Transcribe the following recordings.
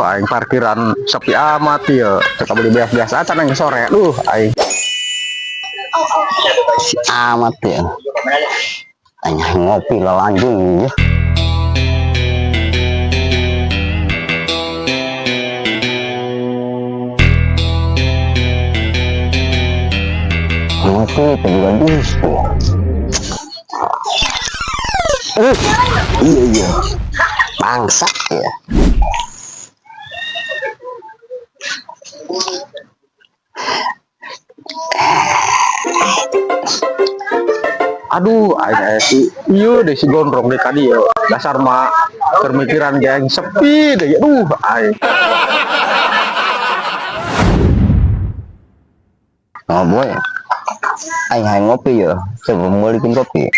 Aing parkiran sepi amat ya. Kita beli beas-beas acan yang sore. Duh, aing. Si amat ya. Tanya ngopi lah anjing ya. Ngopi itu juga bisa. Iya iya. Bangsat ya. Aduh, aing aya si ieu deh si gondrong deh tadi ya. Dasar mah permikiran geng sepi deh. Aduh, aing. Oh boy. Aing hayang ngopi ya. Coba belikin kopi.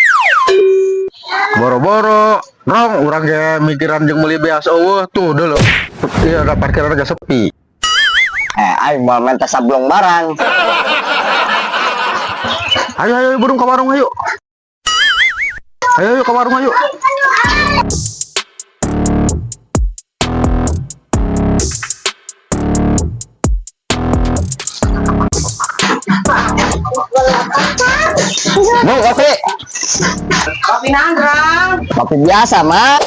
Boro-boro, rong urang ge mikiran jeung meuli beas eueuh tuh deuleu. Iya, ada parkiran agak sepi. Aing mau minta sablong barang. Ayo ayo burung ke warung ayo. Ayo ayo ke warung ayo. Bu, kopi. Kopi nangkrang. Kopi biasa, Mak.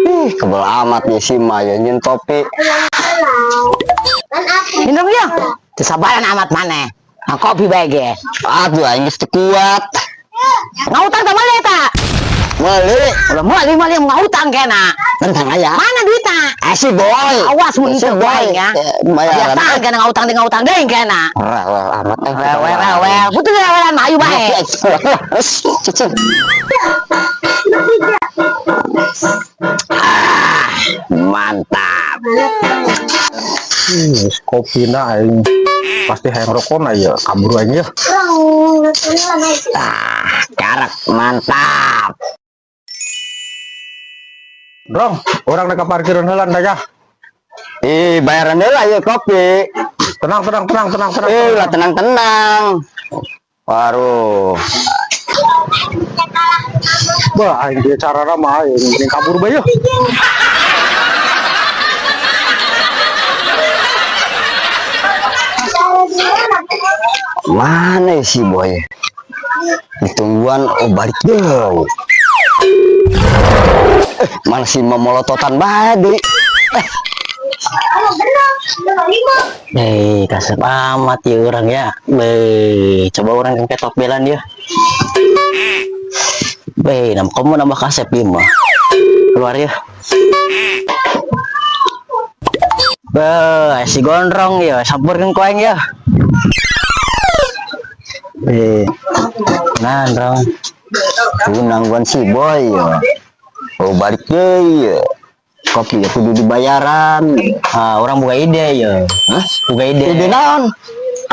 Ih, kebel amat nih si Maya nyin topi. Minum ya. Kesabaran amat mana? Nah, kopi bae ge. Aduh, aing geus teu kuat. Ngahutang tak meuli eta? Meuli. Ulah meuli meuli ngahutang kena. Tentang aya. Mana duitna? Asih boy. Awas mun Asih teu boy. aing ya. Bayaran. Biasaan kena ngahutang deui ngahutang deui kena. Rewel amat eh. Rewel rewel. Putus rewelan mah ayu bae. Cicing. Ah, mantap. Kopina aing pasti hayang rokona ya kabur aing ya. Ah, karak mantap. Rong, orang nek ke parkiran heula dah ya. Eh, bayaran heula ya kopi. Tenang tenang tenang tenang tenang. Eh, lah tenang-tenang. Waduh. Bah, aing dia carana mah aing mending kabur bae ya. Mana sih boy? Ditungguan oh balik deh. Mana sih memolototan banget deh. Hei, kasep amat ya orang ya. Be, coba orang yang ketok belan ya. Be, nam kamu nambah kasep ya mah. Keluar ya. Be, si gondrong ya, sampurkeun ku aing ya. Be, nah, rong. Tuh nangguan si boy ya. Oh balik deh ya. Kopi ya kudu dibayaran. Ah, orang buka ide ya. Hah? Buka ide. Ide naon?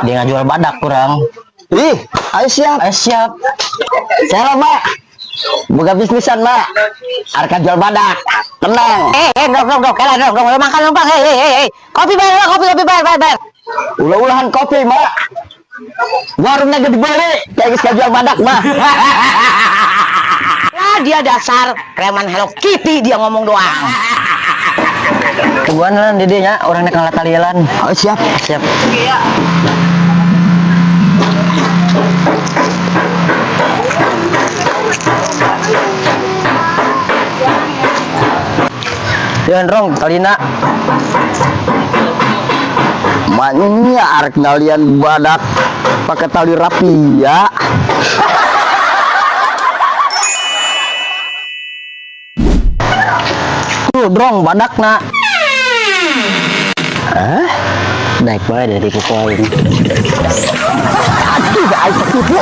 Dia ngajual badak kurang. Ih, ayo siap. Eh, siap. Salah, Mak. Buka bisnisan, Mak. Arka jual badak. Tenang. Eh, eh, dong, dong, dong, kela, dong, dong, makan, numpang, eh, eh, eh, kopi bayar, kopi, kopi bayar, bayar, bayar. Ulah-ulahan kopi, Mak. Warungnya gede beli. Kayak geus jual badak, Mak. Lah dia dasar preman Hello Kitty dia ngomong doang. Tungguan lah dede nya, orang nek ngalah talian. Oh, siap. Siap. Ya, Rong, talina. Maknya arek nalian badak pakai tali rapi ya. Tuh, drong badak nak. Hah? Naik bae dari kuku aing. Aduh, aing ketipu.